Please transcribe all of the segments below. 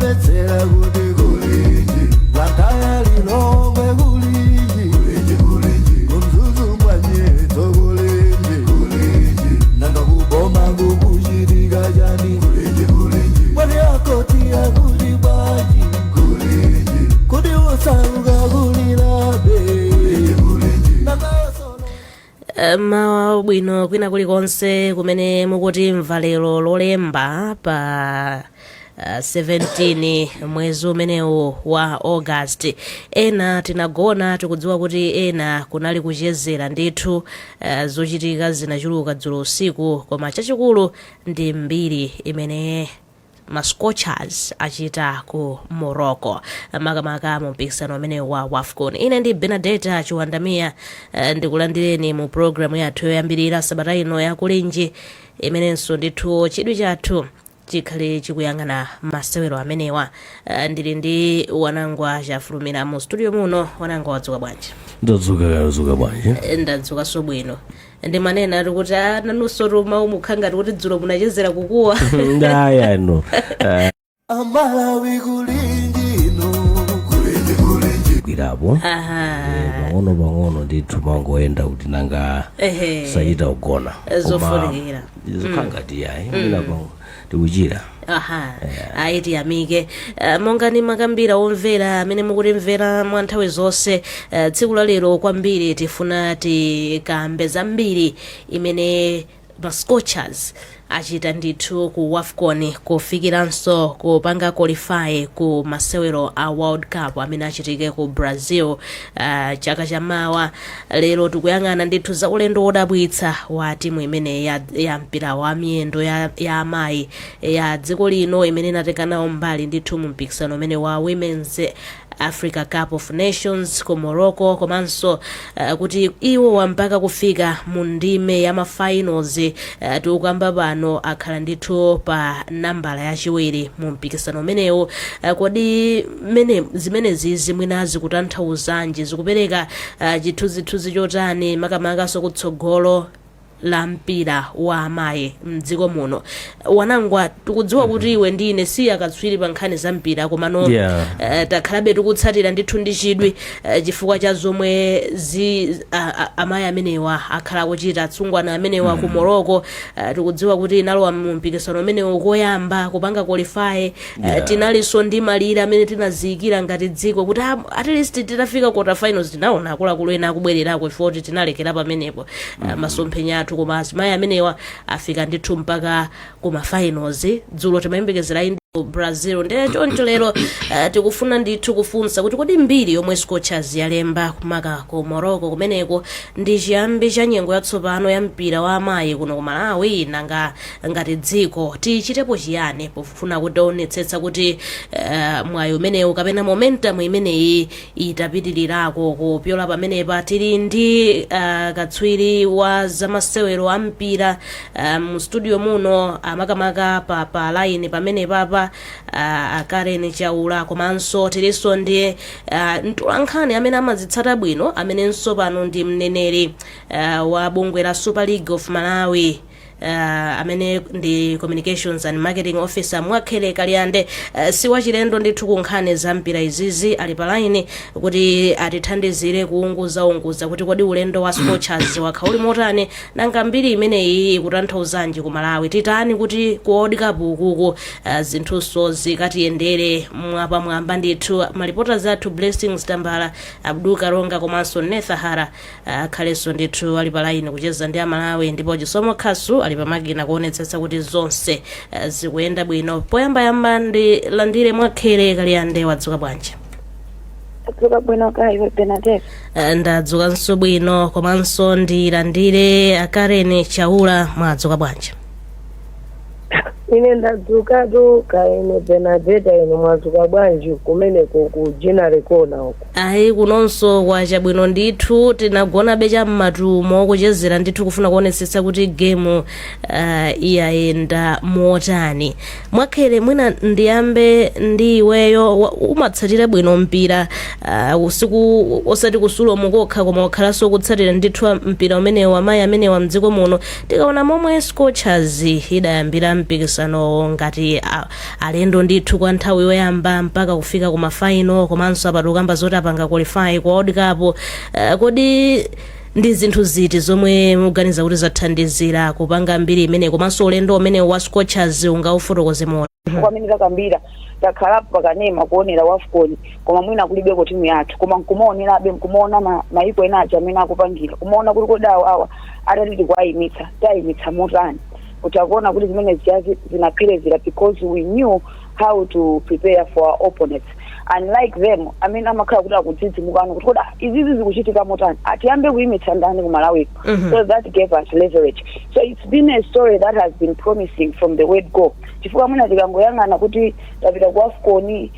Tamvetsera kuti kulinji, Blantyre, Lilongwe kulinji, kulinji, kulinji, kuMzuzu mwanyetso kulinji, kulinji, nanga kuboma kukuchitika chani? Kulinji, kulinji, mwani akoti akuli bwanji? Kulinji, kuti usauka kulilabe? Kulinji, kulinji, nanga osolo. Mawa bwino kwina kulikonse kumene mukutimva lero Lolemba pa 17 mwezi umenewu wa August. Ena tinagona, tikudziwa kuti ena kunali kuchezera ndithu. Zochitika zinachuluka dzulo usiku, koma chachikulu ndi mbiri imene ma Scorchers achita ku Morocco, makamaka mu mpikisano umene wa WAFCON. Ine ndi Benadeta Chiwandamiya. Ndikulandireni mu programu yathu yoyambirira sabata ino yakulinji, imenenso ndithu chidwi chathu chikhale chikuyang'ana masewero amenewa. Ndili ndi Wanangwa Chafulumira mu studio muno. Wanangwa, wadzuka bwanji? Ndadzuka, kadzuka bwanji? Ndadzukanso bwino. Ndimanena tikuti nanunso tumawu mukha ngati kuti dzulo munachezera kukuwa. Ndaya no. Amalawi kulinji ino, kulinji, kulinji. Gwirapo. Pang'ono pang'ono ndithu, mangoyenda kuti nanga sachita kugona. Zofunikira. Zikhala ngati yayi mwina pang'ono tikuchira. Aha, ayi, tiyamike. Monga ndimakambira omvera amene mukutimvera mwa nthawi zonse, tsiku la lero kwambiri tifuna tikambe zambiri imene ma Scorchers achita ndithu ku WAFCON, kufikiranso kupanga qualify ku masewero a World Cup amene achitike ku Brazil chaka chamawa. Lero tikuyang'ana ndithu za ulendo wodabwitsa wa timu imene ya mpira wa miyendo ya amayi ya dziko lino, imene inatenga nawo mbali ndithu mu mpikisano umene wa Women's Africa Cup of Nations ku Morocco, komanso kuti iwo wampaka kufika mu ndime ya mafinals. Tikukamba pano akhala ndithu pa nambala yachiwiri mu mpikisano umenewu. Kodi mene zimenezi zimwina zikutanthauzanji, zikupereka chithunzithunzi chotani, makamakaso kutsogolo la mpira wa amayi mdziko muno? Wanangwa, tikudziwa kuti iwe ndi ine si akatswiri pa nkhani za mpira, komano takhalabe tikutsatira ndithu ndi chidwi chifukwa cha zomwe amayi amenewa akhala akuchita, atsungwana amenewa ku Morocco. Tikudziwa kuti inalowa mu mpikisano umenewu koyamba kupanga qualify. Tinalinso ndi malire amene tinaziyikira ngati dziko kuti at least titafika quarter finals. Tinaona akuluakulu ena akubwererako ifo kuti tinalekera pamenepo masomphenya athu, koma azimayi amenewa afika ndithu mpaka kuma finals. Dzulo timayembekezera ndi Brazil. Ndiye choncho lero tikufuna ndithu kufunsa kuti kodi mbiri yomwe Scorchers yalemba kumaka ku Morocco kumeneko ndi chiyambi cha nyengo yatsopano ya mpira wa amayi kuno ku Malawi? Nanga ngati dziko tichitepo chiyani pofuna kutionetsetsa kuti mwayi umenewu kapena momentum imeneyi itapitirirako kupyola pamenepa? Tili ndi katswiri wa zamasewero a mpira mu studio muno, amakamaka pa line pamenepapa, Karen Chaula, komanso tilinso ndi mtolankhani amene amazitsata bwino, amenenso pano ndi mneneri wa bungwe la Super League of Malawi, amene ndi communications and marketing officer, Mwakhere Kaliyande. Si wachilendo ndithu ku nkhani za mpira izizi. Ali pa line kuti atithandizire kuunguzaunguza kuti kodi ulendo wa Scorchers wakha uli motani, nanga mbiri imeneyi ikutanthauzanji ku Malawi, titani kuti ku World Cup ukuku zinthunso zikatiyendere mwapamwamba ndithu. Malipota athu Blessings Tambala, Abdul Karonga komanso Nethahara akhalenso ndithu ali pa line kucheza ndi Amalawi, ndipo Chisomo Khasu ali pamakina kuonetsetsa kuti zonse zikuyenda bwino. Poyambayamba ndilandire Mwakhere Kaliyande. Wadzuka bwanji? Tadzuka bwino, kaya Benadette? Ndadzukanso bwino, komanso ndilandire Akaren Chaula. Mwadzuka bwanji? Ine ndadzukatu, kaine Benadeta. Ine mwadzuka bwanji kumeneko ku Ginnery Corner uko? Ayi, kunonso kwachabwino ndithu. Tinagonabe cham'matumo kuchezera ndithu, kufuna kuonetsetsa kuti gemu iyayenda motani. Mwakhere, mwina ndiyambe ndi iweyo. Umatsatira bwino mpira usiku, osati kusulomu kokha, koma ukhalanso kutsatira ndithu mpira umenewu amayi amenewa mdziko muno. Tikaona momwe Scorchers idayambira mpikisano mpikisano ngati alendo ndithu kwa nthawi yoyamba mpaka kufika ku mafaino, komanso apa tikukamba zoti apanga qualify ku World Cup. Kodi ndi zinthu ziti zomwe muganiza kuti zathandizira kupanga mbiri imene, komanso ulendo umene wa Scorchers ungaufotokoze mo? Kwamene takambira, takhalapo pakanema kuonera WAFCON, koma mwina kulibeko timu yathu, koma nkumaonerabe, nkumaona maiko ena aja amene akupangira, kumaona kuti kodi awa atati tikuayimitsa, tayimitsa motani? Utakuona kuti zimene zijazi zinapherezera because we knew how to prepare for our opponents, unlike them amene amakhala kuti akudzidzimukano kuti kodi izizi zikuchitika motani, atiyambe kuyimitsa ndani ku Malawiko? So that gave us leverage. So it's been a story that has been promising from the word go, chifukwa mwina tikangoyang'ana kuti tapita ku AFCON,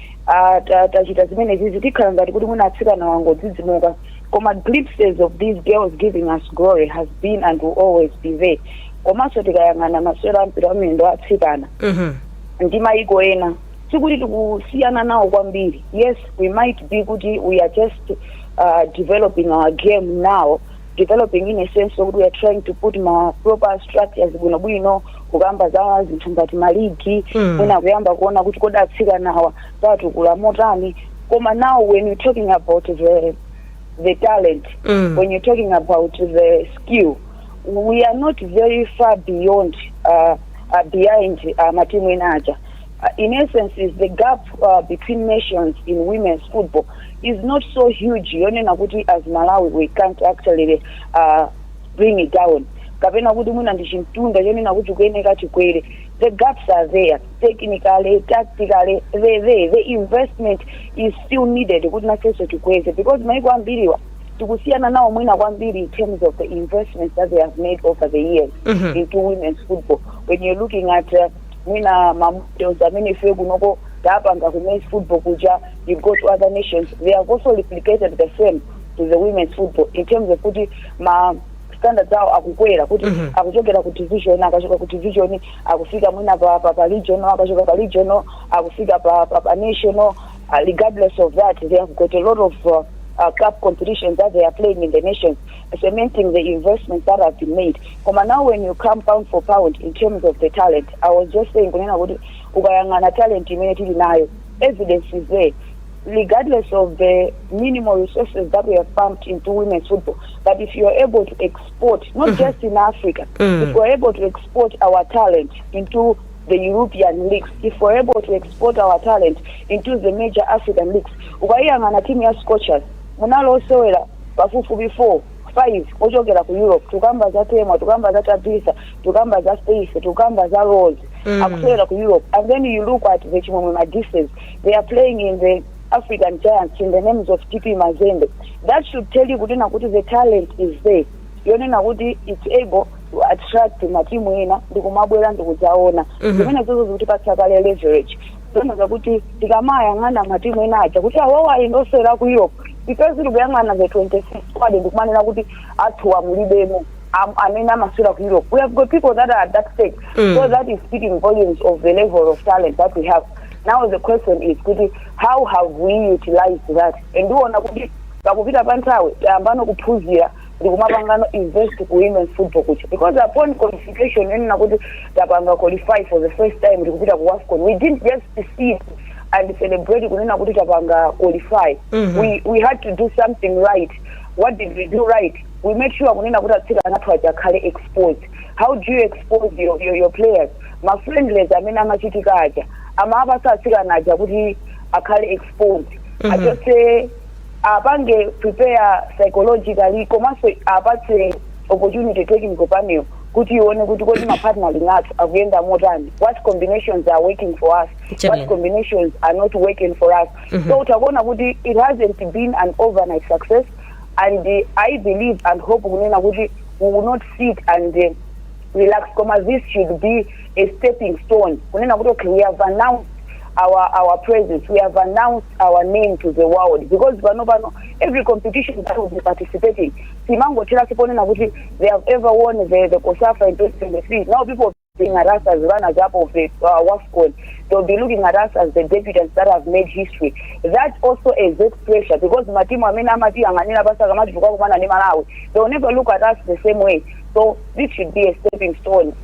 tachita zimene zizi, tikhala ngati kuti mwina atsikana wangodzidzimuka, koma glimpses of these girls giving us glory has been and will always be there. Komanso tikayang'ana masewero a mpira wamiyendo atsikana ndi maiko ena, sikuti tikusiyana nawo kwambiri. Yes, we might be kuti we are just developing our game now, developing in a sense kuti we are trying to put ma proper structures bwinobwino, kukamba za zinthu ngati maligi, mwina kuyamba kuona kuti kodi atsikanawa tatukula motani. Koma now when you're talking about the talent, when you're talking about the skill, we are not very far beyond behind matimu ena aja. In essence, is the gap between nations in women's football is not so huge yonena kuti as Malawi we can't actually bring it down, kapena kuti mwina ndi chimtunda chonena kuti kuyeneka chikwere. The gaps are there technically, tactically, the investment is still needed kuti nafenso tikweze, because maiko ambiriwa tikusiyana nawo mwina kwambiri in terms of the investments that they have made over the years into women's football. When you're looking at mwina mamodels amene ife kunoko tapanga ku men's football kuja, you go to other nations, they have also replicated the same to the women's football in terms of kuti ma standards awo akukwera, kuti akuchokera ku division, akachoka ku division akufika mwina pa regional, akachoka pa regional akufika pa national. Regardless of that, they have got a lot of cup competitions that they are playing in the nations, cementing the investments that have been made. Koma now when you come pound for pound in terms of the talent, I was just saying kunena kuti ukayang'ana talent imene tili nayo, evidence is there regardless of the minimal resources that we have pumped into women's football. But if you are able to export, not just in Africa, if we're able to export our talent into the European leagues, if we're able to export our talent into the major African leagues, ukayiyang'ana timu ya Scorchers, munalo osewera pafupifupi 4 5 ochokera ku Europe. Tukamba za Temwa, tukamba za Tabitha, tukamba za Faith, tukamba za Rose, akusewera ku Europe. And then you look at the Chimwemwe Madises, they are playing in the African giants in the names of TP Mazembe. That should tell you kunena kuti the talent is there, yonena kuti it's able to attract matimu ena ndikumabwera ndikudzaona. Zimene zozo zikutipatsa kale leverage zona kuti tikamayang'ana matimu ena aja kuti awawa ali ndosewera ku Europe, because tikuyang'ana the 26 squad ndikumanena kuti athuwa mulibemo amene amasewera ku Europe. We have got people that are at that stage. So that is speaking volumes of the level of talent that we have. Now the question is kuti how have we utilized that? And ndiona kuti pakupita pa nthawi tayambano kuphunzira ndikumapangano invest ku women's football kucha, because upon qualification yonena kuti tapanga qualify for the first time ndikupita ku WAFCON, we didn't just sit and celebrate kunena kuti tapanga qualify. We had to do something right. What did we do right? We made sure kunena kuti atsikana athu aja akhale exposed. How do you expose your players? Ma friendlies amene amachitika aja amapasa atsikana aja kuti akhale exposed, achotse, apange prepare psychologically, komanso apatse opportunity technical panel kuti ione kuti kodi ma partnering athu akuyenda motani, what combinations are working for us, what combinations are not working for us. So utakuona kuti it hasn't been an overnight success, and I believe and hope kunena kuti we will not sit and relax, koma this should be a stepping stone kunena kuti okay, we have announced our presence, we have announced our name to the world, because pano pano every competition that will be participating, simangothera siponena kuti they have ever won the COSAFA in 2023. Now people looking at us as runners up of the WAFCON. They'll be looking at us as the debutants that have made history. That also exerts pressure, because matimu amene amatiyang'anira basa akamati tukakumana ndi Malawi, they will never look at us the same way. So this should be a stepping stone.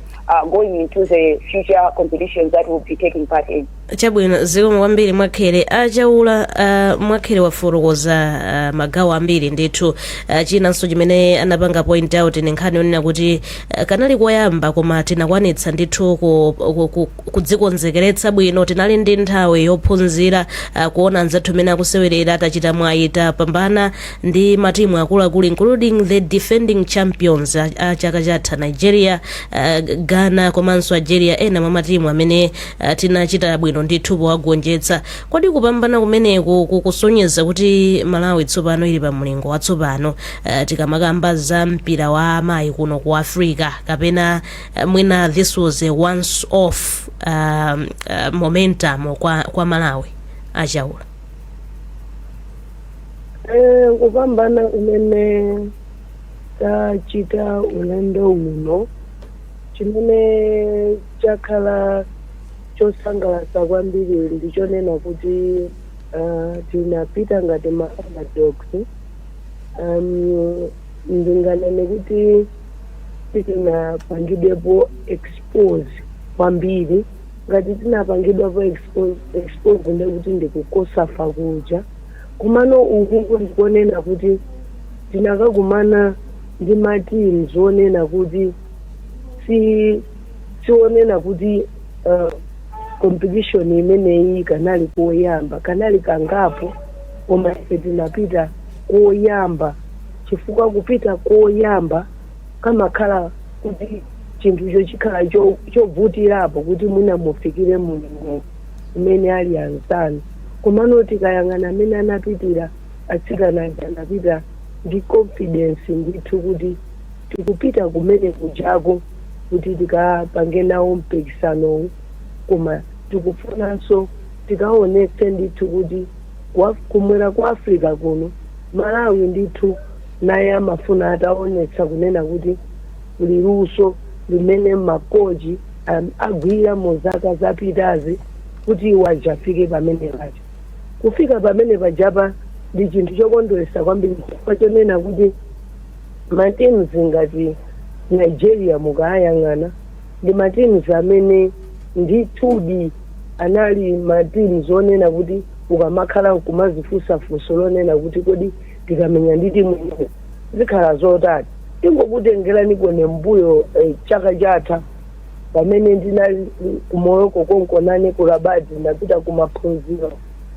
going into the future competitions that we'll be taking part in. Chabwino, zikomo kwambiri, Mwakhere. Achaula, Mwakhere wafotokoza magawo ambiri ndithu. Chinanso chimene anapanga point out ni nkhani yonena kuti kanali koyamba, koma tinakwanitsa ndithu kudzikonzekeretsa bwino. Tinali ndi nthawi yophunzira, kuona anzathu amene akusewerera. Tachita mwayi, tapambana ndi matimu akuluakulu, including the defending champions a chaka chatha, Nigeria, Ghana komanso Algeria, ena mwa matimu amene tinachita bwino ndithu powagonjetsa. Kodi kupambana kumeneku kukusonyeza kuti Malawi tsopano ili pa mlingo watsopano tikamakamba za mpira wa amayi kuno ku Africa, kapena mwina this was a once off momentum kwa Malawi, Achaula? Kupambana kumene tachita ulendo uno, chimene chakhala chosangalatsa kwambiri ndichonena kuti tinapita ngati ma underdogs. Ndinganene kuti sitinapangidwepo expose kwambiri. Ngati tinapangidwapo expose, ndekuti ndi ku COSAFA kuja. Komano uku ndikonena kuti tinakakumana ndi ma teams onena kuti sionena kuti competition imeneyi kanali koyamba, kanali kangapo, koma ife tinapita koyamba, chifukwa kupita koyamba kamakhala kuti chinthucho chikhala chovutirapo kuti mwina mufikire mulingo umene ali anzanu. Komano tikayang'ana amene anapitira atsikana aja, anapita ndi confidence ndithu kuti tikupita kumene kujako kuti tikapange nawo mpikisanowu, koma tikufunanso tikaonetse ndithu kuti kumwera kwa Africa kuno, Malawi ndithu naye amafuna ataonetsa kunena kuti kuli luso limene makochi agwira mu zaka zapitazi kuti iwo ajafike pamene paja. Kufika pamene pajapa ndi chinthu chokondweretsa kwambiri, chifukwa chonena kuti ma teams ngati Nigeria, mukayang'ana, ndi ma teams amene ndithudi anali ma teams onena kuti ukamakhala nkumazifunsafunso lonena kuti, kodi tikamenya ndi timu ino zikhala zotani? Tingokutengerani kone mbuyo, chaka chatha pamene ndinali ku Morocco konkonane ku Rabat, ndapita kumaphunziro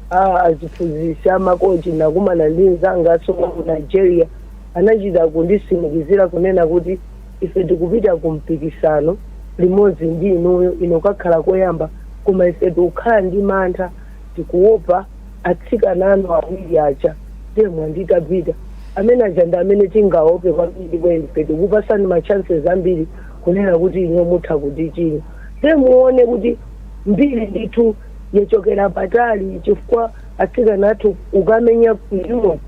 a aziphunzisi amakochi, nakumana ndi mzanga asoma ku Nigeria. Anachita kundisimikizira kunena kuti ife tikupita ku mpikisano limodzi ndi inuyo, ino kakhala koyamba, koma ife tikukhala ndi mantha, tikuopa atsikana anu awiri aja, Temwa ndi Tabita. Amene aja ndi amene tingaope kwambiri. Bweni ife tikupasani ma chances ambiri kunena kuti inu mutha kutichinya. Te muone kuti mbiri ndithu yachokera patali, chifukwa atsikana athu ukamenya ku Europe,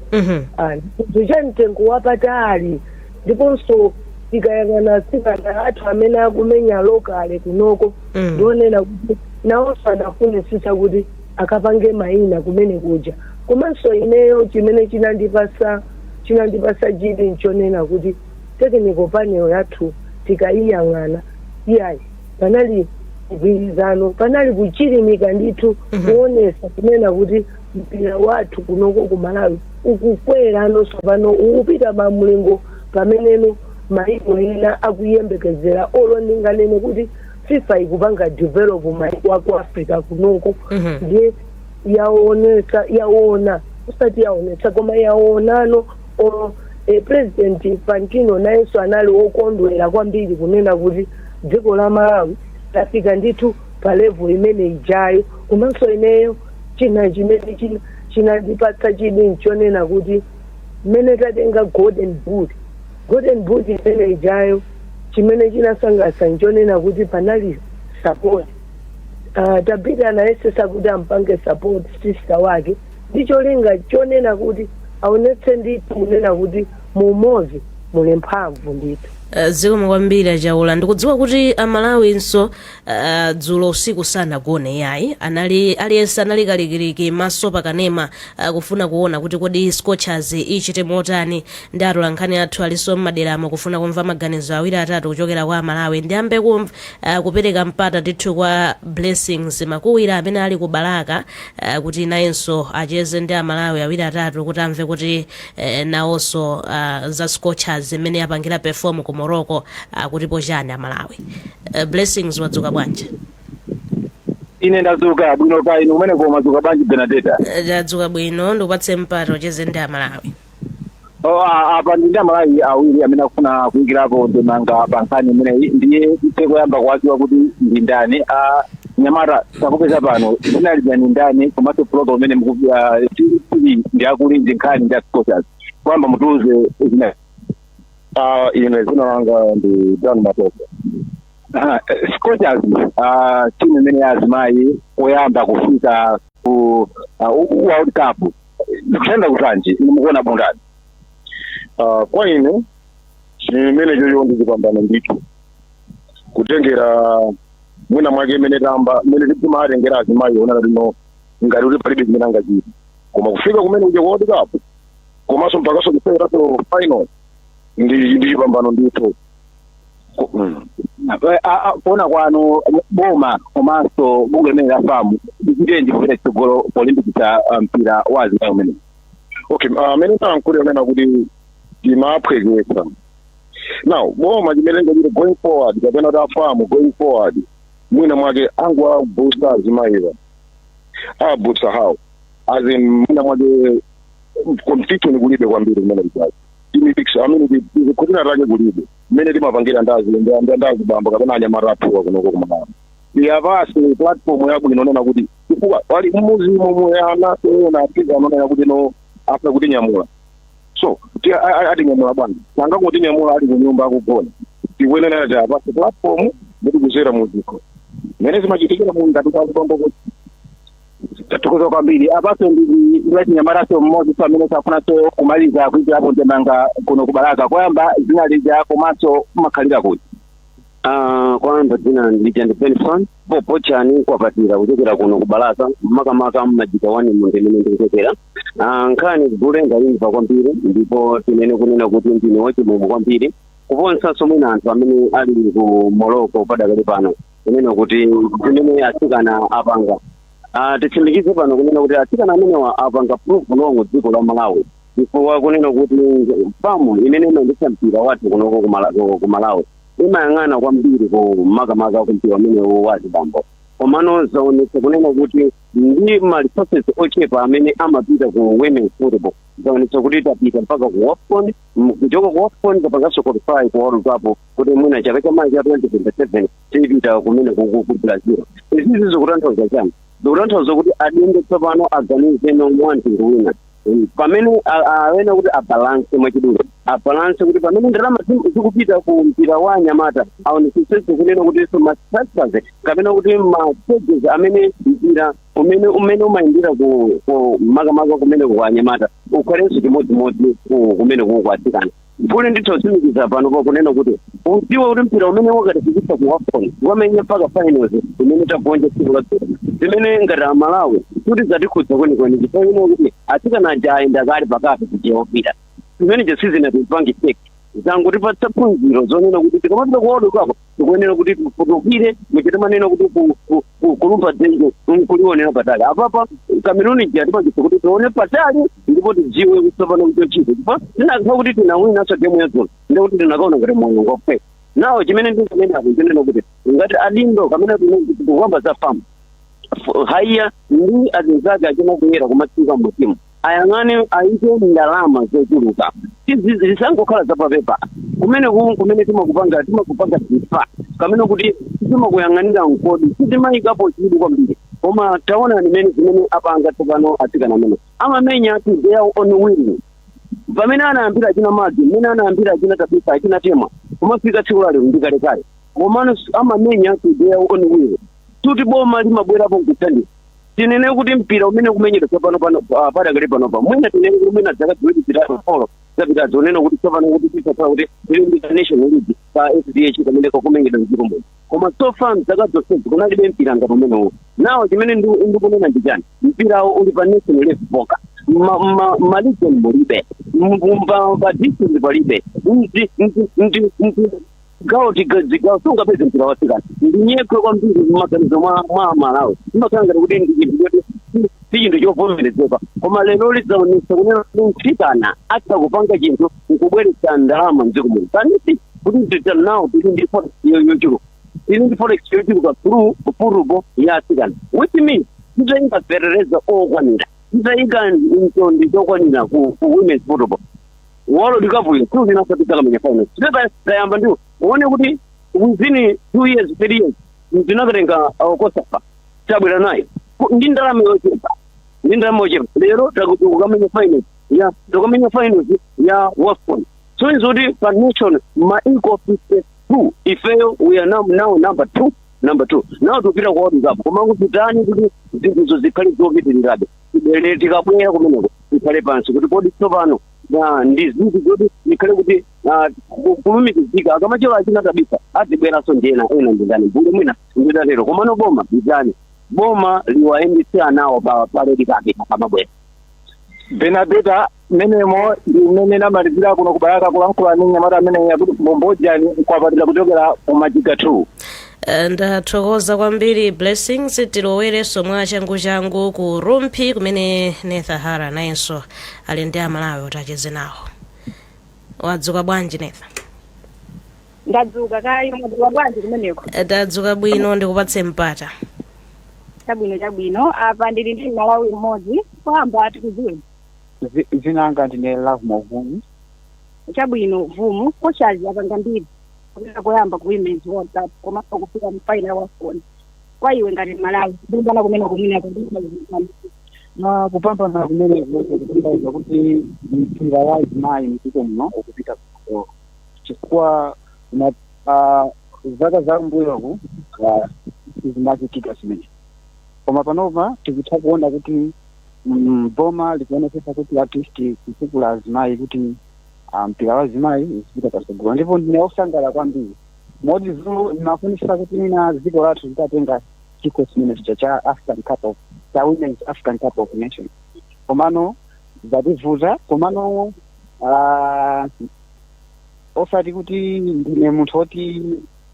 chinthu cha mtengo wapatali. Ndiponso tikayang'ana atsikana athu amene akumenya local kunoko, ndionena kuti nawonso anafunisisa kuti akapange mayina kumene kuja. Komanso ineyo chimene chinandipasa chidi nchonena kuti technical panel yathu tikayiyang'ana, iyayi, panali mgwirizano, panali kuchilimika ndithu kuonesa kunena kuti mpira wathu kunoko ku Malawi ukukwera nonso pano, ukupita pamlingo pameneno maiko ena akuyembekezera. Olo ndinganene kuti FIFA ikupanga develop maiko aku Africa kunoko, ndiye yaonetsa, yaona, usati yaonetsa, koma yaonano. Olo President Infantino nayenso anali wokondwera kwambiri kunena kuti dziko la Malawi lafika ndithu pa level imene ijayo. Komanso ineyo china chimene chinandipatsa chidwi nchonena kuti mmene tatenga Golden Boot, Golden Boot imene ijayo, chimene chinasangalatsa nchonena kuti panali support. Tabita anayesesa kuti ampange support sister wake ndi cholinga chonena kuti aonetse ndithu kunena kuti mu umodzi muli mphamvu ndithu. Zikomo kwambiri, Achaula. Ndikudziwa kuti Amalawinso dzulo usiku sanagone yayi, anali aliyense anali kalikiliki, maso pakanema, kufuna kuona kuti kodi Scorchers ichite motani. Ndi atolankhani athu alinso mmaderamo kufuna kumva maganizo awiri atatu kuchokera kwa Amalawi. Ndiyambe kupereka mpata ndithu kwa Blessings Makuwira amene ali ku Balaka, kuti nayenso acheze ndi Amalawi awiri atatu kuti amve kuti nawonso za Scorchers imene yapangira perform ku Morocco akutipo chani Amalawi. Blessings, wadzuka bwanji? Ine ndadzuka bwino ka inu kumene koma madzuka bwanji, Benadeta? Ndadzuka bwino. Ndikupatse mpata ucheze ndi Amalawi. Oh, apa ndi Amalawi awiri amene akufuna kuyikirapo ndemanga pa nkhani imeneyi, ndiye ite koyamba kuwadziwa kuti ndi ndani. Nyamata, takupeza pano, dzina lija ni ndani, komanso program imene tili ndi akulinji, nkhani ndi Scorchers. Kuyamba mutiuze zina. Ine dzina langa ndi Dan Matope. Scorchers, timu imene ya azimayi koyamba kufika ku World Cup, zikuyenda kutanji? Mukuona bundani? Kwa ine chimene chocho ndi chipambano ndithu, kutengera mwina mwake imene tamba imene timatengera azimayi onana lino ngati kuti palibe chimene angachite, koma kufika kumene kuja ku World Cup komanso mpakaso kuseweraso final ndi chipambano ndithu. Kuona kwanu, boma komanso bungwe limene la FAM lichitenji kupita chitsogolo polimbikitsa mpira wa azimayi umene? Okay, amene talankhulira unena kuti timaphweketsa. Now boma chimene ngachite going forward, kapena kuti a FAM going forward, mwina mwake anguwaboosta azimayiwa. Aboosta how? As in, mwina mwake competition kulibe kwambiri kumene kujazi timipikisa amene tikukhutira take kulibe mmene timapangira ndazi ndazi bambo kapena anyamata athuwa kunoko kumalawi. Iyapase platform yabwino nena kuti chifukwa pali mmuzimu muyana ena atika anonena kuti no afuna kutinyamula, so atinyamula bwanji? Angangotinyamula ali kunyumba akugona. Tikuyenera ti apase platform kuti kuzera muziko mmene zimachitikira mu ngati kwazibambo kuti. Tathokoza kwambiri. Apaso ndi wachinyamataso mmodzi so amene safunanso kumaliza kuikirapo ndemanga kuno kubalaka. Koyamba dzina lija komanso kumakhalira kuti? Kwanza dzina ndija ndi Benson Popochani kwapatira, kuchokera kuno kubalaka, makamaka mmajika wani mu ndimene ndikuchokera. Nkhani gule ndayimva kwambiri, ndipo tinene kunena kuti ndine wachimwemwe kwambiri kuponsanso mwina anthu amene ali ku Morocco padakali pano, kunena kuti zimene atsikana apanga, titsimikize pano kunena kuti atsikana amenewa apanga prove wrong dziko la Malawi, chifukwa kunena kuti FAM imene imayendetsa mpira wathu kunoko ku Malawi imayang'ana kwambiri ku makamaka ku mpira umenewu wa azibambo, komano zaonetsa kunena kuti ndi ma resources ochepa amene amapita ku women's football, zaonetsa kuti tapita mpaka ku WAFCON, kuchoka ku WAFCON kapanganso qualify ku World Cup, kuti mwina chaka chamayi cha 2027 tipita kumene ku Brazil. Izizi zikutanthauza chani? Zikutanthauza kuti adindo tsopano aganize nomwamtundu wina, pamene awena kuti abalance, mwachidule abalance kuti pamene ndalama zikupita ku mpira wa anyamata, aonetsetse kunena kuti so ma structures kapena kuti ma stages amene mpira umene umayendera ku makamaka kumene ku anyamata ukhalenso chimodzimodzi kumene ku atsikana. Mfune ndithu kutsimikiza pano pakunena kuti udziwe kuti mpira umene wakatifikitsa ku WAFCON, wamenya mpaka finals imene tagonja tsiku la dzulo, zimene ngati Amalawi kuti zatikhudza kwenikweni, chifukwa ino kuti atsikana aja ayenda kale pakati kuchewopita zimene sizinatipange check, zangotipatsa phunziro zonena kuti tikamapita ku World Cup tikuyenera kuti tifutukire muchite manena kuti kulumba dzenje nkulionera patali. Apapa Cameroon ija tipangitsa kuti tione patali ndipo tidziwe kutsopano kuchochita, chifukwa tinakhala kuti tinawinanso game yadzulo ndikuti tinakaona ngati moyo ngofeka nawo. Chimene ndinganena chinena kuti ngati adindo kamene tikukamba za FAM, haiya ndi azinzake achina kuyera kumatsika mutimu, ayang'ane ayike ndalama zochuluka, zisangokhala zapapepa kumene kumene timakupanga zifa kamene kuti timakuyang'anira mkodi, sitimayikapo chidwi kwambiri. Koma taona nimene zimene apanga tsopano atsikana amene amamenya to their own will, pamene anayambira achina madzi, mmene anayambira achina Tabisa, achina Tema, kumafika tsiku lalero ndi kalekale, komano amamenya to their own will, tuti boma limabwerapo nkuthandiza. Tinene kuti mpira umene kumenyedwa tsopano pano, padakali panopa, mwina tinene kuti mwina zaka 2, 3, 4 Zapitazo unena kuti tsopano kuti tisakhala kuti tili ndi national league pa FDH kamene kakumenyedwa mdziko muno, koma so far mzaka zonsezi kunalibe mpira ngati umenewo. Nawo chimene ndikunena ndi chani? Mpirawo uli pa national level poka, ma region mulibe, pa district palibe, ndi gawo zigawo sungapeze mpira wasikana. Ndinyekwe kwambiri mmaganizo mwa Malawi, imakhala ngati kuti ndi chinthu choti si chinthu chovomerezeka, koma lero lidzaonetsa kunena kuti mtsikana atha kupanga chinthu nkubweretsa ndalama mdziko muno. Kanisi kuti zita nawo tili ndi forex yochuluka, tili ndi forex yochuluka through football ya atsikana, which means titayika fertilizer okwanira, titayika mtondi chokwanira ku women's football, World Cup iyo siulinasa tidzakamenya final. Tayamba ndiwo uone kuti within 2 years, 3 years tinakatenga COSAFA, tabwera nayo ndi ndalama yochepa, ndi ndalama yochepa. Lero takukamenya final ya, takamenya finals ya WAFCON. So inzoti pa nation maiko 52, ifeyo we are now number two, number two. Now tupita kwa World Cup, koma kuti tani kuti zinthuzo zikhale zopitirirabe? Tibwere, tikabwera kumeneko tikhale pansi kuti kodi tsopano ndi zinthu zoti zikhale kuti kulumikizika. Akamachero achina kabisa azibweranso ndi ena ena ndindani bule mwina nditatero. Komano boma ndani? Boma liwayendetse anawo pa red carpet akamabwera. Benadeta, mmenemo ndi mmene namalizira kuno kuBalaka kulankhula ndi mnyamata amene yakuti Bombojani nkwapatira kuchokera ku Majiga 2. Ndathokoza kwambiri, Blessings. Tilowerenso mwa changu ku Rumphi kumene Netha Hara nayenso ali ndi Amalawi kuti acheze nawo. Wadzuka bwanji, Netha? Ndadzuka kayi, mwadzuka bwanji kumeneko? Tadzuka bwino, ndikupatse mpata. Chabwino, chabwino. Apa ndili ndi Malawi mmodzi. Kwamba tikudziweni. Dzina langa ndine Love Movumu. Chabwino, Vumu. Scorchers apanga mbiri kupita koyamba ku Women's World Cup komanso kufika mu final WAFCON. Kwa iwe ngati Malawi, kupambana kumene kumeneko? Na kupambana kumene kutanthauza kuti mpira wa azimayi mdziko muno ukupita kutsogolo, chifukwa zaka za mbuyoku sizimachitika zimene, koma panopa tikutha kuona kuti boma likuonetsetsa kuti at least kutukula azimayi, kuti mpira wa azimayi uzipita patsogolo, ndipo ndine osangalala kwambiri. Moti dzulo ndimafunisa kuti mina dziko lathu litatenga chikho chimene chija cha African Cup of cha Women's African Cup of Nations, komano zativuta. Komano osati kuti ndine munthu woti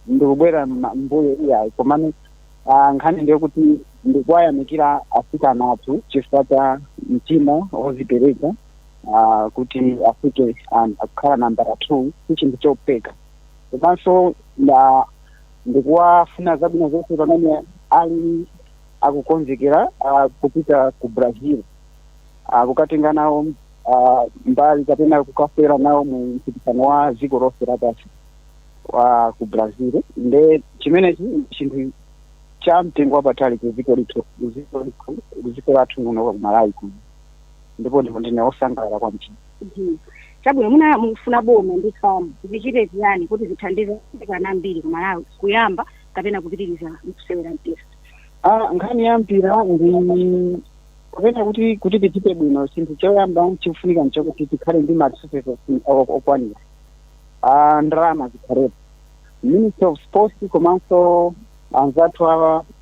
ndikubwera mbuyo, iyayi, komano nkhani ndiyo kuti ndikuwayamikira asikana athu chifukwa cha mtima wozipereka kuti afike kukhala nambala 2 si chinthu chopeka. Komanso ndikuwafuna zabwino zonse pamene ali akukonzekera kupita ku Brazil kukatenga nawo mbali kapena kukasewera nawo mu mpikisano wa dziko lonse lapansi wa ku Brazil. Nde chimenechi chinthu cha mtengo wapatali ku dziko lithu, ku dziko lathu muno ku Malawi kuno, ndipo ndine osangalala kwambiri. Chabwino, muna mukufuna boma ndi FAM zichite chiyani kuti zithandize atsikana ambiri ku Malawi kuyamba kapena kupitiriza kusewera mpira? Nkhani ya mpira ndi kapena kuti tichite bwino, chinthu choyamba chikufunika nchokuti tikhale ndi ma resources okwanira, ndalama zikhalepo. Ministry of Sports komanso anzathu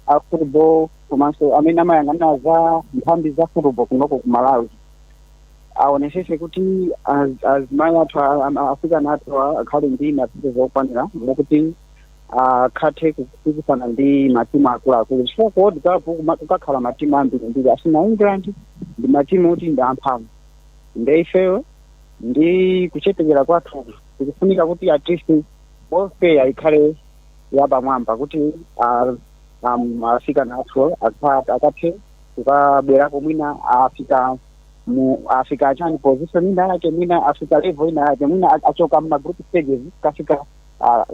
a football komanso amene amayang'anira za nthambi za football kunoko ku Malawi aonesese kuti azimayi athu, asikana athu akhale ndi ma resources okwanira mokuti akhathe kupikisana ndi matimu akuluakulu, chifukwa ku World Cup kukakhala matimu ambirimbiri asina England ndi matimu oti ndi amphamvu. Nde ifeyo ndi kuchepekera kwathu tikufunika kuti at least welfare ikhale yapamwamba kuti asikana athu akathe kukabwerako, mwina afika mu afika achani position ina yake, mwina afika level ina yake, mwina achoka mma group stages kafika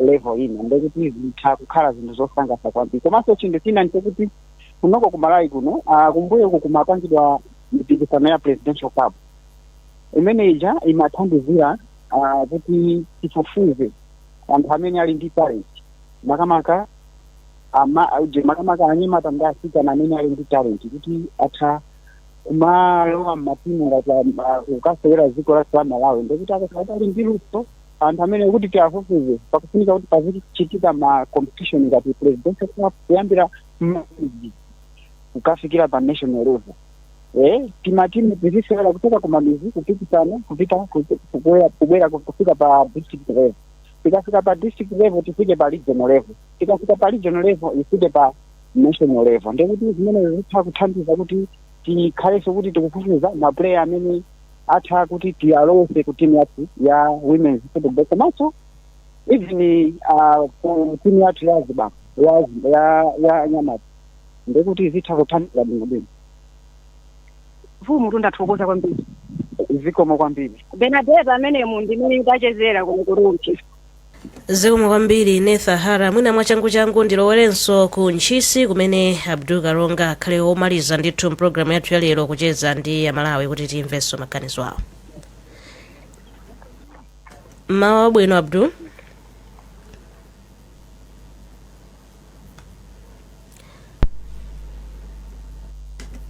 level ina, ndekuti zitha kukhala zinthu zosangalatsa kwambiri. Komanso chinthu china nchokuti kunoko ku Malawi kuno, kumbuyo kumapangidwa mipikisano ya Presidential Cup imene ija imathandizira kuti tifufuze anthu amene ali ndi talent, makamaka makamaka anyamata ndi asikana amene ali ndi talent kuti atha Kumalowa mmatimu ngati kukasewera dziko lathu la Malawi, ndikuti akakhala ali ndi luso anthu amene kuti tiafufuze, pakufunika kuti pazichitika ma competition ngati Presidential Cup, kuyambira mmamidzi kukafikira pa national level. Timatimu tizisewera kuchoka kumamizi, kupikisana, kupita kubwera kufika pa district level. Tikafika pa district level, tifike pa regional level. Tikafika pa regional level, ifike pa national level. Ndikuti zimene zitha kuthandiza kuti tikhalenso kuti tikufufuza ma player amene atha kuti tiyalowese ku timu yathu ya women's football, komanso even ku timu yathu ya azibambo, ya anyamata. Ndikuti zitha kuthandiza bwinobwino. Mfumu, tundathokoza kwambiri. Zikomo kwambiri. Benadeta, amene mu ndimene tachezera kuno ku Rumphi. Zikomo kwambiri, Netha Hara. Mwina mwachangu changu ndilowerenso ku Ntchisi, kumene Abdul Kalonga akhale womaliza ndithu mpulogalamu yathu ya lero kucheza ndi Amalawi kuti timvenso maganizo awo. Mmawa wabwino, Abdul.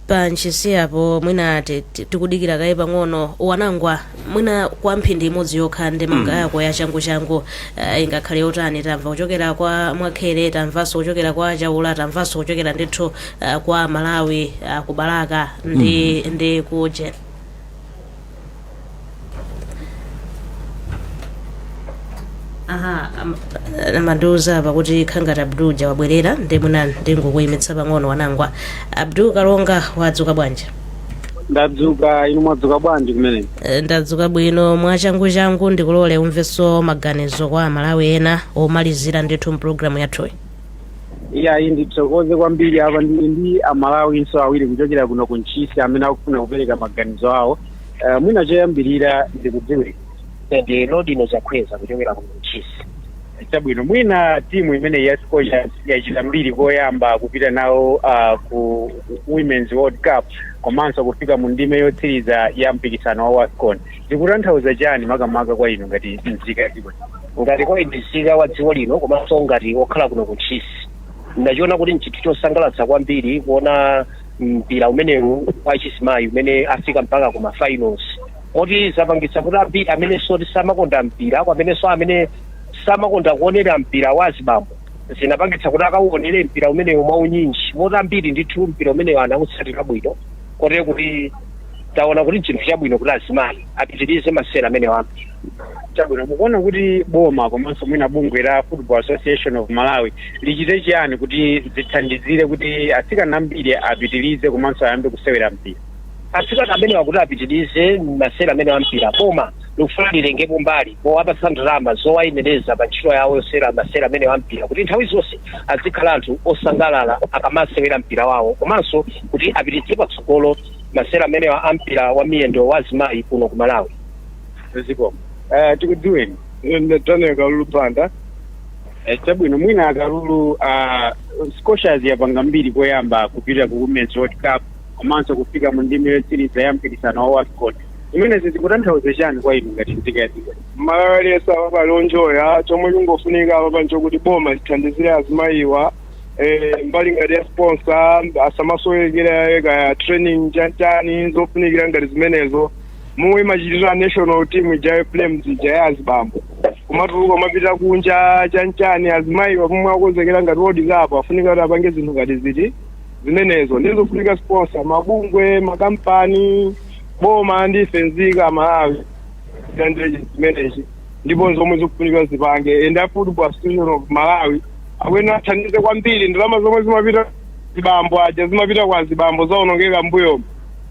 Pa Ntchisi apo mwina tikudikira kaye pang'ono. Wanangwa, mwina kwa mphindi imodzi yokha, ndemanga yako ya changu changu ingakhale yotani? Tamva kuchokera kwa Mwakhere, tamvanso kuchokera kwa Chaula, tamvanso kuchokera ndithu kwa Malawi ku Balaka ndi ku Jen. Aha, amandiuza apa kuti khangati Abdul ja wabwerera, ndi mwina ndingokuyimitsa pang'ono, Wanangwa. Abdul Kalonga, wadzuka bwanji? Ndadzuka, inu mwadzuka bwanji kumene? Ndadzuka bwino. Mwachangu changu ndikulole umvenso maganizo kwa Amalawi ena omalizira ndithu mpulogalamu yathuyi. Iyayi, ndithokoze kwambiri. Apa ndili ndi Amalawinso awiri kuchokera kuno ku Ntchisi amene akufuna kupereka maganizo awo. Mwina choyambirira ndikudziwe. Ndi Lodino Chakweza kuchokera ku Ntchisi. Chabwino, mwina timu imene ya Scorchers yachita mbiri koyamba kupita nawo ku Women's World Cup komanso kufika mu ndime yotsiriza ya mpikisano wa WAFCON, zikutanthauza chani makamaka kwa inu ngati nzika ya dziko lino? Ngati kwa ine nzika wa dziko lino komanso ngati wokhala kuno ku Ntchisi, ndachiona kuti nchinthu chosangalatsa kwambiri kuona mpira umenewu wa chizimayi umene afika mpaka kuma finals, moti zapangitsa kuti ambiri amenenso samakonda mpira, amenenso amene samakonda kuonera mpira wa azibambo, zinapangitsa kuti akauonere mpira umenewu mwaunyinji, moti ambiri ndithu mpira umenewu anautsatira bwino, kotero kuti taona kuti nchinthu chabwino kuti azimayi apitirize masewera amenewo ampira. Chabwino, mukuona kuti boma komanso mwina bungwe la Football Association of Malawi lichite chiyani kuti zithandizire kuti atsikana ambiri apitirize komanso ayambe kusewera mpira? Atsikana amenewa kuti apitirize masewera amene ampira, boma likufuna lilengepo mbali powapatsa ndalama zowayenereza pa ntchito yawo yosewera masewera amene ampira, kuti nthawi zonse azikhala anthu osangalala akamasewera mpira wawo, komanso kuti apititse patsogolo masewera amenewa ampira wa miyendo wa azimayi kuno ku Malawi. Zikomo. Tikudziweni. Daniel Kalulu Panda. Chabwino, mwina Akalulu, Scorchers yapanga mbiri koyamba kupita ku Women's World Cup komanso kufika mu ndime yotsiriza ya mpikisano wa WAFCON. Zimenezi zikutanthauza chani kwa inu ngati nzika ya dziko? Malawi aliyense apa pali onjoya. Chomwe chingofunika apa panchokuti boma lithandizire azimayiwa mbali ngati ya sponsor, asamasowekera kaya training, chanchani, zofunikira ngati zimenezo, momwe imachitira national team ija ya Flames ija ya azibambo, kumatuluka kumapita kunja, chanchani. Azimayiwa pomwe akonzekera ngati World Cup, afunika kuti apange zinthu ngati ziti zimenezo. Ndizofunika sponsor, mabungwe, makampani, boma ndi ife nzika Malawi tandire zimenechi, ndipo zomwe zikufunika zipange. And a Football Association of Malawi akuyenera athandize kwambiri. Ndalama zomwe zimapita zibambo aja, zimapita kwa zibambo, zaonongeka mbuyomo,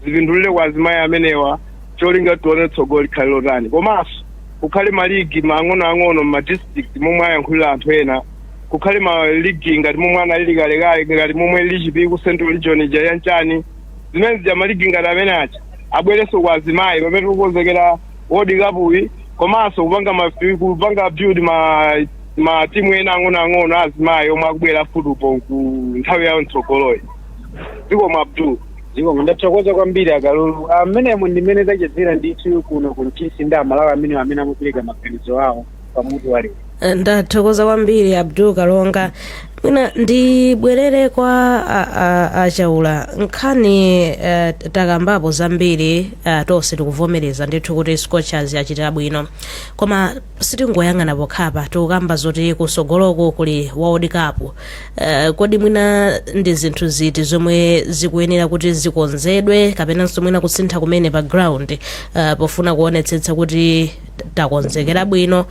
zipindulire kwa azimayi amenewa, cholinga tione tsogolo likhale lotani. Komanso kukhale maligi mang'onoang'ono mma district, momwe ayankhulira anthu ena, kukhale maligi ngati momwe analili kalekale, ngati momwe lichipi ku Central Region ija yanchani, zimene zija, maligi ngati amene aja abwerenso kwa azimayi pamene tikukonzekera World Cup iyi, komanso kupanga build ma timu ena ang'onoang'ono azimayi omwe akubwera football ku nthawi yawo mtsogoloyi. Zikomo, Abdul. Zikomo, ndathokoza kwambiri, Akalulu. Amenemo ndimene tachezera ndithu kuno ku Ntchisi ndi Amalawi amene amapereka maganizo awo pamutu wa lero. Ndathokoza kwambiri, Abdul Kalonga. Mwina ndibwerere kwa Achaula. Nkhani takambapo zambiri, tonse tikuvomereza ndithu kuti Scorchers achita bwino, koma sitingoyang'ana pokhapa, tikukamba zoti kusogoloko kuli World Cup. Kodi mwina ndi zinthu ziti zomwe zikuyenera kuti zikonzedwe kapenanso mwina kusintha kumene pa ground, pofuna kuonetsetsa kuti takonzekera bwino,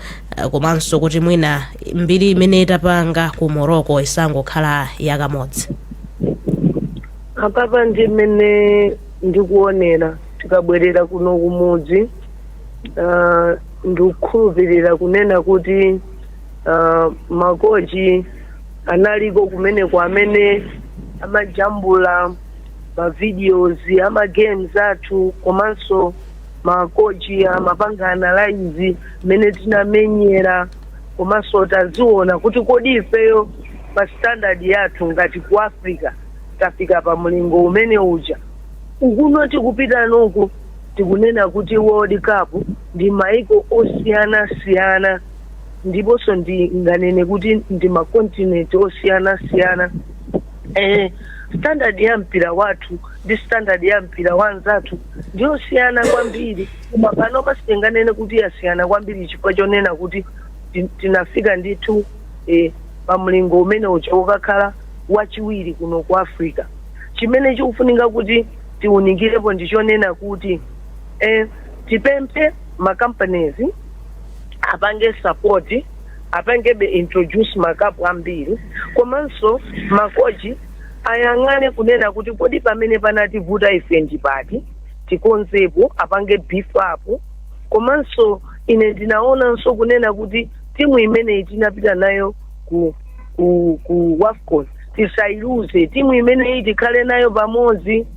komanso kuti mwina mbiri imene tapanga ku Morocco isangokhala yakamodzi? Apapa ndi mmene ndikuonera, tikabwerera kuno kumudzi, ndikukhulupirira kunena kuti makochi analiko kumeneko amene amajambula ma videos ama games athu, komanso makochi amapanga analyze mmene tinamenyera, komanso taziona kuti kodi ifeyo pa standard yathu ngati ku Africa tafika pa mlingo umene uja. Ukuno tikupita nuku, tikunena kuti World Cup ndi maiko osiyanasiyana, ndiponso ndinganene kuti ndi ma continent osiyanasiyana. Standard ya mpira wathu ndi standard ya mpira wa anzathu ndiyosiyana kwambiri, koma panopa sitinganene kuti yasiyana kwambiri chifukwa chonena kuti tinafika ndithu pa mlingo umene uja ukakhala wachiwiri kuno ku Africa. Chimene chikufunika kuti tiwunikirepo ndichonena kuti tipemphe ma companies apange support, apangebe introduce ma cup ambiri, komanso makochi ayang'ane kunena kuti kodi pamene panativuta ife ndipati, tikonzepo, apange beef up. Komanso ine ndinaonanso kunena kuti timu imeneyi tinapita nayo ku WAFCON tisailuze. Timu imeneyi tikhale nayo pamodzi,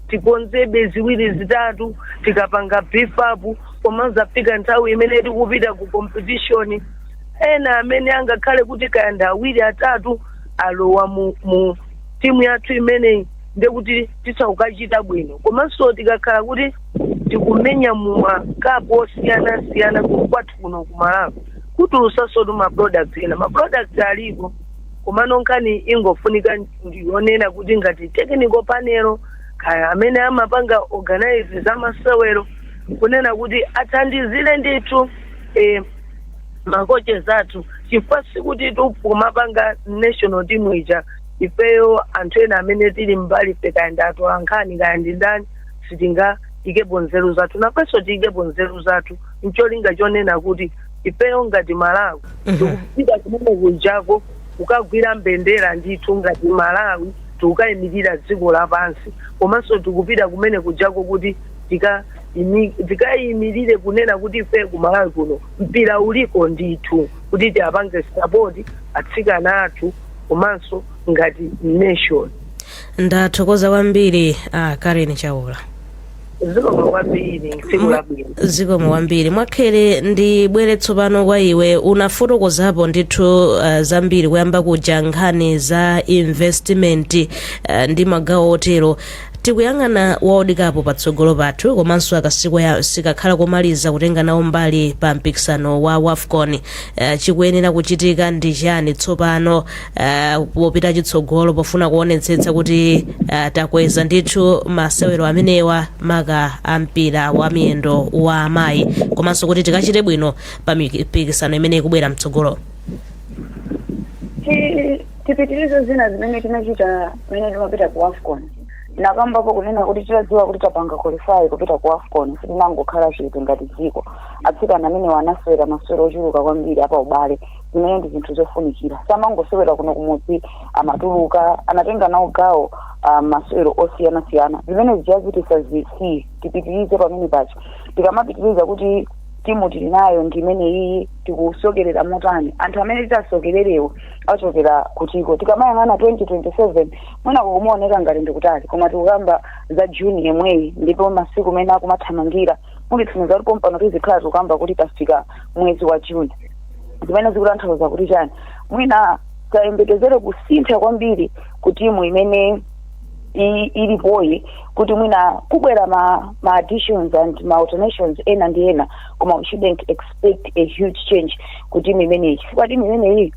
tikonzebe ziwiri zitatu, tikapanga beef up, komanso afika nthawi imene tikupita ku competition, ena amene angakhale kuti kaya ndi awiri, atatu alowa mu timu yathu imeneyi, ndekuti tisakukachita bwino. Komanso tikakhala kuti tikumenya mu ma cup osiyanasiyana kwathu kuno ku Malawi, kutulusanso tu ma products ena. Ma products alipo, komano nkhani ingofunika ndionena kuti ngati technical panel, kaya amene amapanga organize zamasewero, kunena kuti athandizire ndithu ma coaches athu, chifukwa sikuti tikumapanga national team ija ifeyo anthu ena amene tili mbali ife, kaya ndi atolankhani, kaya ndi ndani, sitingayikepo nzeru zathu. Nafenso tiyikepo nzeru zathu ncholinga chonena kuti ifeyo ngati Malawi tikupita kumene kujako kukagwira mbendera ndithu ngati Malawi, tikukayimirira dziko lapansi, komanso tikupita kumene kujako kuti tikayimirire kunena kuti ife ku Malawi kuno mpira uliko ndithu, kuti tiapange support atsikana athu komanso ngati nation. Ndathokoza kwambiri, Karen Chaula. Zikomo kwambiri, tsiku labwino. Zikomo kwambiri. Mwakhere, ndibwere tsopano kwa iwe. Unafotokozapo ndithu zambiri kuyamba kuja, nkhani za investment ndi magawo otero. Tikuyang'ana World Cup patsogolo pathu, komanso akasiku sikakhala komaliza kutenga nawo mbali pa mpikisano wa WAFCON. Chikuyenera kuchitika ndi chani tsopano popita chitsogolo, pofuna kuonetsetsa kuti takweza ndithu masewero amenewa, maka a mpira wa miyendo wa amayi, komanso kuti tikachite bwino pa mipikisano imene ikubwera mtsogolo? Tipitirize zina zimene tinachita mmene timapita ku AFCON. Nakambapo kunena kuti titadziwa kuti tapanga qualify kupita ku AFCON, sitinangokhala chete ngati dziko. Atsikana amene wanasewera masewero ochuluka kwambiri apa ubale, zimene ndi zinthu zofunikira. Samangosewera kuno kumudzi, amatuluka, anatenga nawo gawo masewero osiyanasiyana. Zimene zijazi tisazisiye, tipitirize pamene pacho. Tikamapitiriza kuti timu tili nayo ndi imene iyi, tikusokerera motani? Anthu amene titasokererewo achokera kutiko? Tikamayang'ana 2027, mwina kukumaoneka ngati ndikutali, koma tikukamba za Juni yemweyi, ndipo masiku mene akumathamangira, munditsimikiza kuti pompano tizikhala tikukamba kuti tafika mwezi wa Juni. Zimene zikutanthauza kuti chani? Mwina tayembekezere kusintha kwambiri ku timu imene ilipoyi, kuti mwina kubwera ma additions and ma alternations ena ndi ena, koma we shouldn't expect a huge change ku timu imeneyi, chifukwa timu imeneyi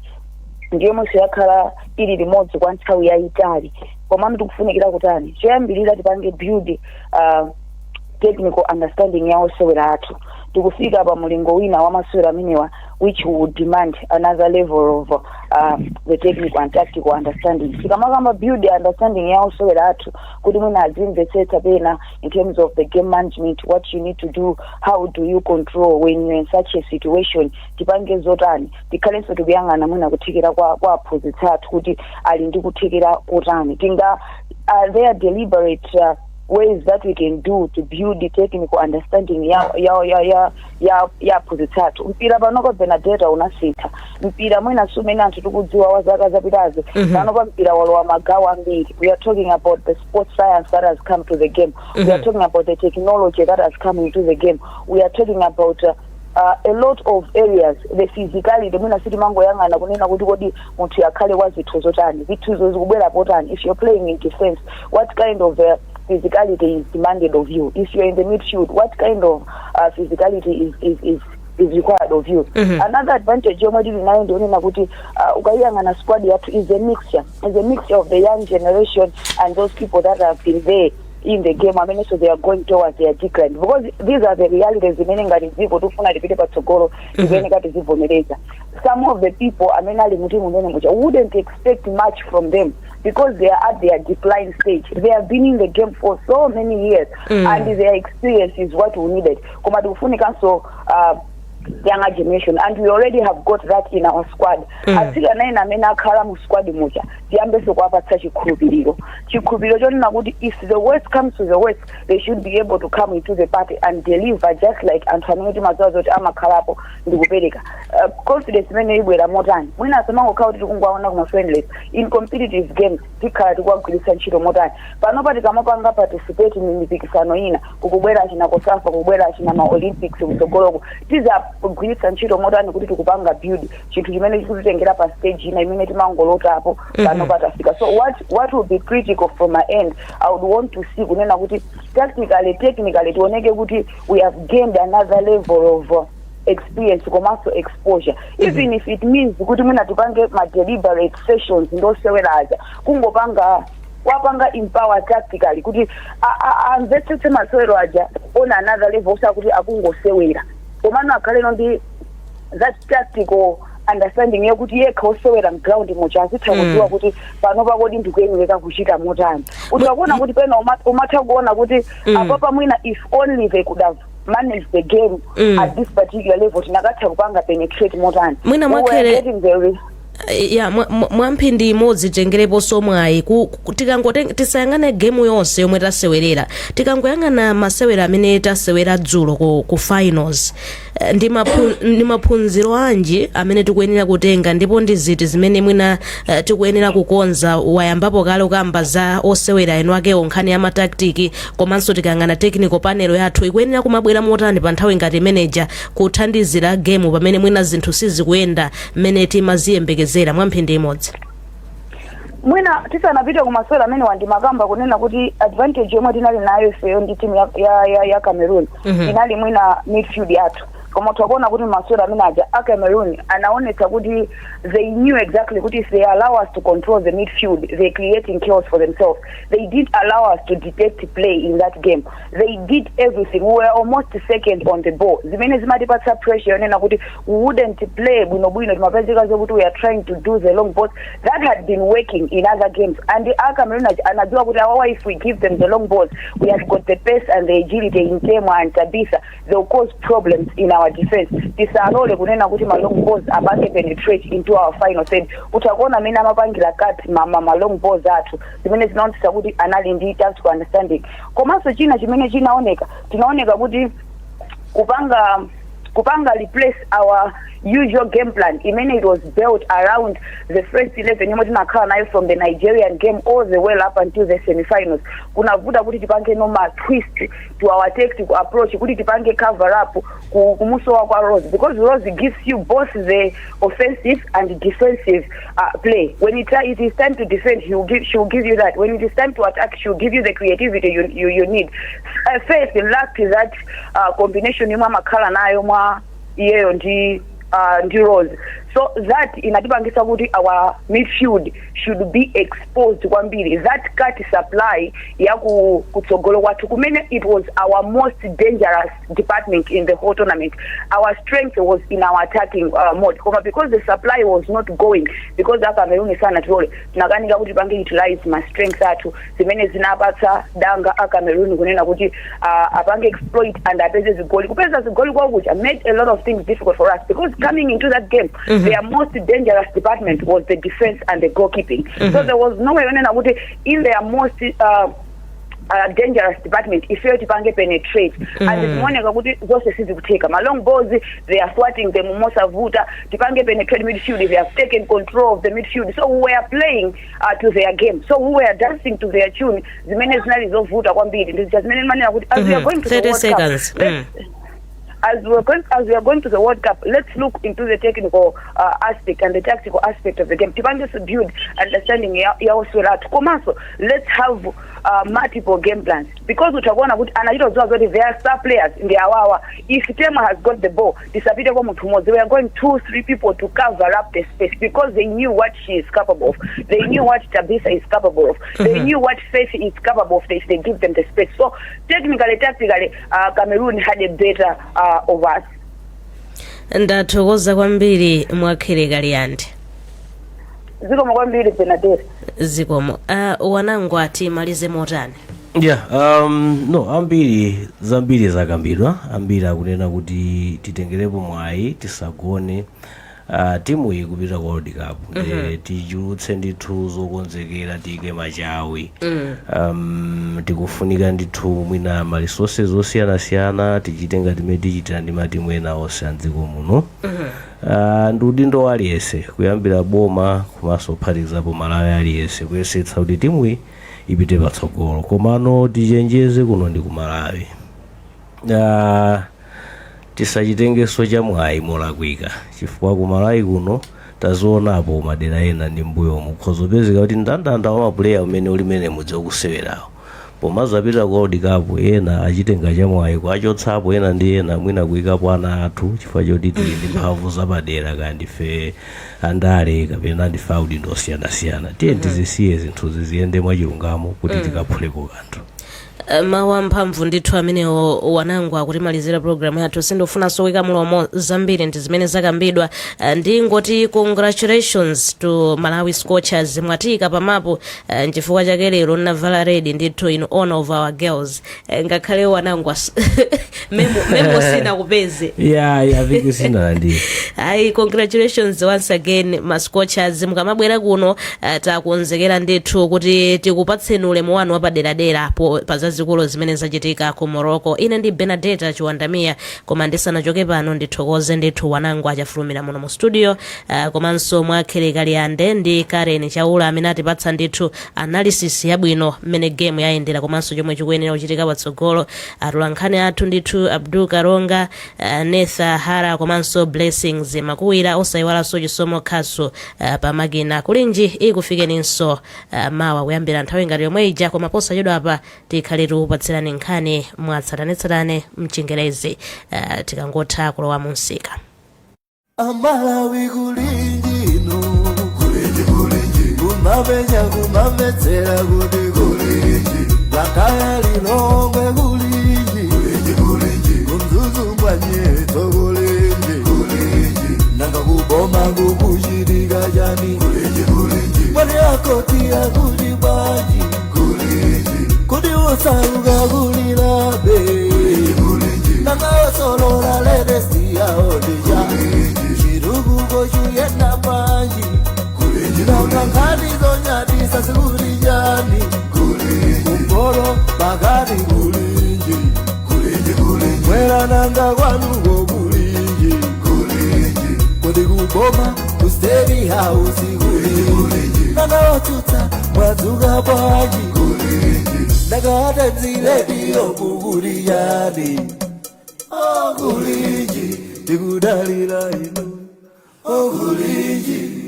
Ndiyomwenso yakhala ili limodzi kwa nthawi yayitali. Komano tikufunikira kutani? Choyambirira, tipange build technical understanding ya osewera athu. Tikufika pa mulingo wina wa masewera amenewa which would demand another level of the technical and tactical understanding. Tikamakamba build understanding ya osewera athu kuti mwina azimvetsetsa pena in terms of the game management, what you need to do, how do you control when you're in such a situation, tipange zotani. Tikhalenso tikuyang'ana mwina kuthekera kwa aphunzitsi athu kuti ali ndi kuthekera kotani. Tinga are there deliberate ways that we can do to build the technical understanding ya aphunzitsi athu? Mpira panopa, Benadeta, unasintha. Mpira mwina sumene anthu tikudziwa wa zaka zapitazi. Panopa mpira walowa magawo ambiri. We are talking about the sports science that has come to the game. We are talking about the technology that has come into the game. We are talking about a lot of areas, the physicality. Mwina sitimangoyang'ana kunena kuti kodi munthu akhale wa zithu zotani, zithuzo zikubwera potani. If you're playing in defense, what kind of physicality is demanded of you? If you're in the midfield, what kind of physicality is required of you? Another advantage yomwe tili nayo, ndionena kuti ukayiyang'ana squad yathu is a mixture of the young generation and those people that have been there in the game amene so they are going towards their decline, because these are the realities zimene ngati dziko tifuna tipite patsogolo tikuyeneka tizivomereza. Some of the people amene ali mutimu umene muja wouldn't expect much from them because they are at their decline stage. They have been in the game for so many years and their experience is what we needed. Koma tikufunikanso younger generation, and we already have got that in our squad. Atsikana ena amene akhala mu squad muja, tiyambenso kuwapatsa chikhulupiriro, chikhulupiriro chonena kuti if the worst comes to the worst, they should be able to come into the party and deliver just like anthu amene timadziwa zoti amakhalapo ndikupereka. Confidence imene ibwera motani? Mwina asamangokhala kuti tikungowaona kuma friendlies. In competitive games tikhala tikuwagwiritsa ntchito motani? Panopa tikamapanga participate mu mipikisano ina, kukubwera achina COSAFA, kukubwera achina ma Olympics kutsogoloko, tizagwiritsa ntchito motani kuti tikupanga build chinthu chimene chikutitengera pa stage ina imene timangolotapo? Pano patafika. So what will be critical from my end, I would want to see kunena kuti tactically, technically, tioneke kuti we have gained another level of experience komanso exposure, even if it means kuti mwina tipange ma deliberate sessions ndoseweraza, kungopanga wapanga empower tactically kuti amvetsetse masewero aja on another level, osakuti akungosewera, komano akhaleno ndi that tactical understanding yokuti yekha osewera mground muja azitha kudziwa kuti pano pakodi ndikuyenera kuchita motani. Utakuona kuti pena umatha kuona kuti apapa mwina if only they could have managed the game at this particular level, tinakatha kupanga penetrate motani. Mwina We were getting the Ya, mwamphindi imodzi, tengereponso mwayi tisayang'ane gemu yonse yomwe tasewerera, tikangoyang'ana masewera amene tasewera dzulo ku finals. Ndi maphunziro anji amene tikuyenera kutenga, ndipo ndi ziti zimene mwina tikuyenera kukonza? Wayambapo kale kukamba za osewera enu akewo, nkhani ya matactic, komanso tikayang'ana technical panel yathu ikuyenera kumabwera motani pa nthawi ngati manager kuthandizira gemu pamene mwina zinthu sizikuyenda mmene timaziyembekezera? Mwamphindi imodzi. Mwina tisanapite kumasewera amene wandimakamba kunena kuti advantage yomwe tinali nayo ifeyo ndi timu ya Cameroon inali mwina midfield yathu. Koma twakuona kuti masewera amene aja a Cameroon anaonetsa kuti they knew exactly kuti if they allow us to control the midfield, they're creating chaos for themselves. They didn't allow us to detect play in that game. They did everything. We were almost second on the ball, zimene zimatipatsa pressure yonena kuti we wouldn't play bwinobwino. Timapezeka zokuti we are trying to do the long balls that had been working in other games, and a Cameroon anadziwa kuti awawa, if we give them the long balls, we have got the pace and the agility in Temwa and Tabitha, they'll cause problems in our defense. Tisalole kunena kuti ma long balls apange penetrate into our final third. Utakuona amene amapangira cut ma long balls athu, zimene zinaonetsa kuti anali ndi tactical understanding. Komanso china chimene chinaoneka, tinaoneka kuti kupanga replace our usual game plan imene it was built around the first 11 yomwe tinakhala nayo from the Nigerian game all the way up until the semifinals, kunavuta kuti tipange noma twist to our tactical approach kuti tipange cover up kumusowa kwa Rose, because Rose gives you both the offensive and defensive play. When it is time to defend, she will give you that. When it is time to attack, she will give you the creativity you need. Faith lacked that combination yomwe amakhala nayo mwa iyeyo ndi Rose. So that inatipangisa kuti our midfield should be exposed kwambiri. That cut supply ya kutsogolo kwathu, kumene it was our most dangerous department in the whole tournament. Our strength was in our attacking mode, koma because the supply was not going, because a Cameroon sanatilole, tinakanika kuti pange utilize ma strengths athu, zimene zinapatsa danga a Cameroon kunena kuti apange exploit and apeze zigoli. Kupeza zigoli kwakucha made a lot of things difficult for us, because coming into that game, their most dangerous department was the defense and the goalkeeping. So there was no way yonena kuti in their most dangerous department ifeyo tipange penetrate. And zimaoneka kuti zonse sizikutheka. Ma long balls, they are thwarting them mosavuta. Tipange penetrate midfield, they have taken control of the midfield. So we were playing to their game, so we were dancing to their tune, zimene zinali zovuta kwambiri. Ndizija zimene ndimanena kuti as we are going to the 30 World Cup, seconds. As we are going to the World Cup, let's look into the technical aspect and the tactical aspect of the game. Tipange build understanding ya osewera athu, komanso let's have multiple game plans, because utakuona kuti anachitodziwa zoti their star players ndi awawa. If Tema has got the ball, tisapite kwa munthu umodzi. We are going two, three people to cover up the space, because they knew what she is capable of. They knew what Tabitha is capable of. They knew what Faith is capable of if they give them the space. So technically, tactically, Cameroon had a better of us. Ndathokoza kwambiri, Mwakhere Kaliyande. Zikomo kwambiri, Benadeta. Zikomo. Wanangu, ati malize motani? Yeah, no, ambiri, zambiri zakambidwa. Ambiri akunena kuti titengerepo mwayi, tisagone. Timu iyi kupita ku World Cup, tichulutse ndithu zokonzekera, tiyike machawi. Tikufunika ndithu mwina ma resources osiyanasiyana, tichite ngati timene tichitira ndi matimu ena onse a dziko muno. Ndi udindo wa aliyense, kuyambira boma komanso kuphatikizapo Malawi aliyense, kuyesetsa kuti timuyi ipite patsogolo. Komano tichenjeze, kuno ndi ku Malawi, tisachitengenso chamwayi molakwika, chifukwa ku Malawi kuno tazionapo madera ena ndi mbuyomu, khozopezeka kuti ndandanda wa ma player umene uli mene mudzi wakusewerawo, pomazapita ku World Cup ena achitenga chamwayi kuachotsapo ena ndi ena, mwina kuyikapo ana athu chifukwa choti tili ndi mphamvu zapadera, kaya ndife andale kapena ndife audindo osiyanasiyana. Tiye tizisiye zinthu ziziyende mwachilungamo kuti tikaphuleko kanthu. Mawu amphamvu ndithu amenewo, Wanangu, akutimalizira programu yathu. Sindifunanso kuyika mulomo zambiri, ndi zimene zakambidwa. Ndingoti congratulations to Malawi Scorchers, mwatiyika pamapu. Nchifukwa chake lero navala red ndithu in honor of our girls. Ngakhale Wanangu memo sinakupeze. Yeah, viki sinalandira. Ayi, congratulations once again, ma Scorchers. Mukamabwera kuno, takonzekera ndithu kuti tikupatseni ulemu wanu wapaderadera pa zazikulu zimene zachitika ku Morocco. Ine ndi Benadeta Chiwandamiya, koma ndisanachoke pano ndithokoze ndithu Wanangu achafulumira muno mu studio, komanso Mwakhere Kaliyande ndi Karen Chaula amene atipatsa ndithu analysis yabwino mmene game yayendera komanso chomwe chikuyenera kuchitika patsogolo. Atolankhani athu ndithu Abdul Karonga, Netha Hara komanso Blessings Makuwira, osayiwalanso Chisomo Khasu pamakina. Kulinji ikufikeninso mawa kuyambira nthawi ngati yomwe ija, koma posachedwa apa tikhale tikupatsirani nkhani mwatsatanetsatane mchingerezi tikangotha kulowa mu msika. Amalawi, kulinjino kulinji kulinji, kumapenya kumamvetsera kuti kulinji, Blantyre, Lilongwe kulinji kulinji kulinji, kuMzuzu mbwanyetso kulinji kulinji, nanga kuboma kukuchitika chani kulinji kulinji, mwani akoti akuti bwanji kulinji, kuti usauka kulilabe kulinji, nanga osolola latest yawo ndija chitukuko chuyenda bwanji, nanga nkhani zonyadisa zikuti chani, kumporo pakati kulinji, mwera nanga kwanuko kulinji, kuti kuboma ku State House kulinji, nanga otsutsa mwadzuka bwanji, ndakatadzilediyo kukuti chani, okulinji tikudalira inu, okulinji.